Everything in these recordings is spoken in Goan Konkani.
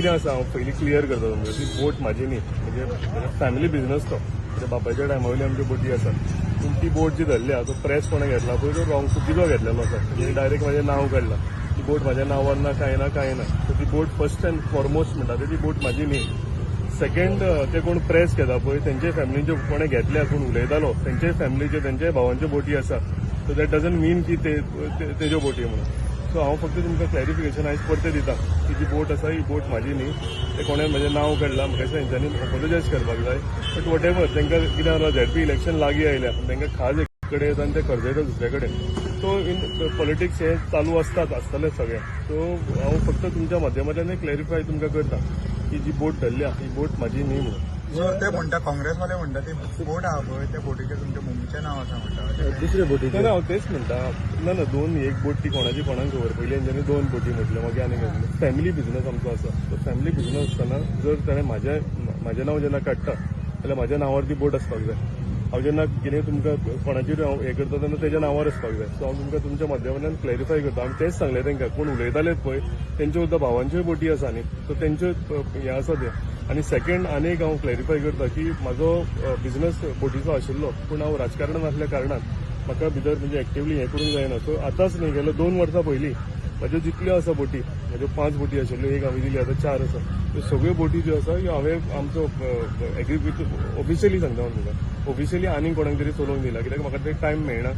कितें आसा, हांव पयलीं क्लियर करता तुमकां. ती बोट म्हाजी न्ही, म्हणजे फॅमिली बिझनस तो. म्हणजे बापायच्या टायमा वयली आमच्यो बोटी आसा. पूण ती बोट जी धरल्या, तो प्रेस कोणें घेतला पळय, तो रॉंग, चुकीचो घेतलेलो आसा. तेणी डायरेक्ट म्हाजें नांव काडलां. ती बोट म्हाज्या नांवार ना, कांय ना, कांय ना. सो ती बोट फर्स्ट अँड फॉरमोस्ट म्हणटा ती बोट म्हाजी न्ही. सेकंड, ते कोण प्रेस घेता पळय, तेंचे फॅमिलीच्यो कोणें घेतल्या, कोण उलयतालो, तेंचे फॅमिलीच्यो, तेंचे भावांच्यो बोटी आसा. सो that doesn't मीन की ते तेज्यो बोटी म्हणून. सो हांव फक्त तुमकां क्लॅरिफिकेशन आयज परतें दिता की जी बोट आसा, ही बोट म्हाजी न्ही. ते कोणें म्हजें नांव काडलां. म्हाका दिसता हेंच्यांनी अपोलोजायज करपाक जाय. बट what ever, तांकां कितें जालां, झेडपी इलेक्शन लागीं आयल्या, तांकां खाज एक कडेन येता आनी ते खर्जयता दुसरे कडेन. सो इन पॉलिटिक्स हे चालू आसतात, आसतलें सगळें. सो हांव फक्त तुमच्या माध्यमांतल्यान क्लॅरिफाय तुमकां करता की जी बोट धरल्या, ही बोट म्हाजी न्ही म्हणून. सो ते म्हणटा, काँग्रेसवाले म्हणटा, ती बोट आहा पळय, त्या बोटीचेर तुमच्या मम्मीचें नांव आसा म्हणटा. दुसरे बोटीचे. ना, हांव तेच म्हणटा. ना ना, दोन, एक बोट ती कोणाची कोणाक खबर. पयलीं हेंच्यांनी दोन बोटी म्हटल्यो, मागीर आनी घेतले. फॅमिली बिझनस आमचो आसा. तो फॅमिली बिझनस आसतना जर ताणें म्हाजें नांव जेन्ना काडटा जाल्यार म्हाज्या नांवार ती बोट आसपाक जाय. हांव जेन्ना कितें तुमकां कोणाचेर हांव हें करता तेन्ना तेज्या नांवार आसपाक जाय. सो हांव तुमकां तुमच्या माध्यमांतल्यान क्लॅरिफाय करता. आमी तेंच सांगलें तांकां, कोण उलयताले पळय, तेंच्यो सुद्दां भावांच्योय बोटी आसा न्ही, सो तेंच्यो हें आसा तें. आनी सेकंड, आनी एक हांव क्लॅरिफाय करता की म्हाजो बिझनस बोटीचो आशिल्लो, पूण हांव राजकारणान आसल्या कारणान म्हाका भितर म्हणजे एक्टिवली हें करूंक जायना. सो आतांच न्ही, गेले 2 वर्सां पयलीं म्हाज्यो जितल्यो आसा बोटी, म्हाज्यो पांच बोटी आशिल्ल्यो, एक हांवें दिली, आतां चार आसा. त्यो सगळ्यो बोटी ज्यो आसा, ह्यो हांवें आमचो एग्री विथ, ऑफिशियली सांगता हांव तुमकां, ऑफिशियली आनीक कोणाक तरी चलोवंक दिला, कित्याक म्हाका ते टायम मेळना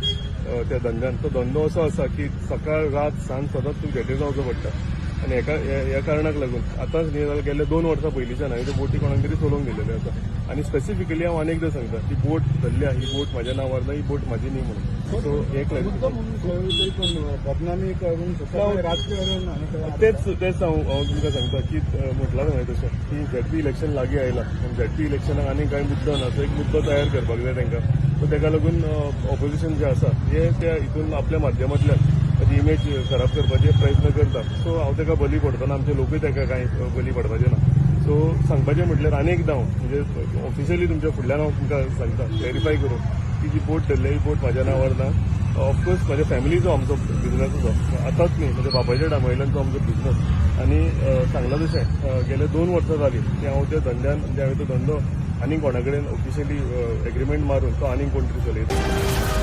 त्या धंद्यान. तो धंदो असो आसा की सकाळ, रात, सांज सदांच तूं घेटे जावचो पडटा. आनी हेका ह्या कारणाक लागून आतांच न्ही जाल्यार गेले 2 वर्सां पयलींच्यान हांवें त्यो बोटी कोणाक तरी चलोवंक दिलेल्यो आसा. आनी स्पेसिफिकली हांव आनी एकदां सांगता, ती बोट धरल्या, ही बोट म्हाज्या नांवार ना, ही बोट म्हाजी न्ही म्हणून. सो हे मुद्दो म्हणून खंय तरी पण बदनामी करूंक शकता राजकारण आनी तेच तेच हांव हांव तुमकां सांगता की म्हटलां हांवें तशें की झेडपी इलेक्शन लागीं आयलां. झेडपी इलेक्शनाक आनी कांय मुद्दो ना, सो एक मुद्दो तयार करपाक जाय तांकां. सो ताका लागून ऑपोजिशन जें आसा हे त्या हितून आपल्या माध्यमांतल्यान ताजी इमेज खराब करपाचे प्रयत्न करता. सो हांव ताका बली पडतना, आमचे लोकूय ताका कांय बली पडपाचे ना. सो सांगपाचें म्हटल्यार आनी एकदां हांव म्हणजे ऑफिशियली तुमच्या फुडल्यान हांव तुमकां सांगता क्लॅरिफाय करून की जी बोट धरल्या, ही बोट म्हाज्या नांवार ना. ऑफकोर्स म्हाज्या फॅमिलीचो आमचो बिझनस आसा. आतांच न्ही, म्हज्या बापायच्या टायमा वयल्यान तो आमचो बिझनस. आनी सांगलां तशें, गेले 2 वर्सां जालीं की हांव त्या धंद्यान, म्हणजे हांवें तो धंदो आनीक कोणा कडेन ऑफिशियली एग्रीमेंट मारून तो आनीक कोण तरी चलयता.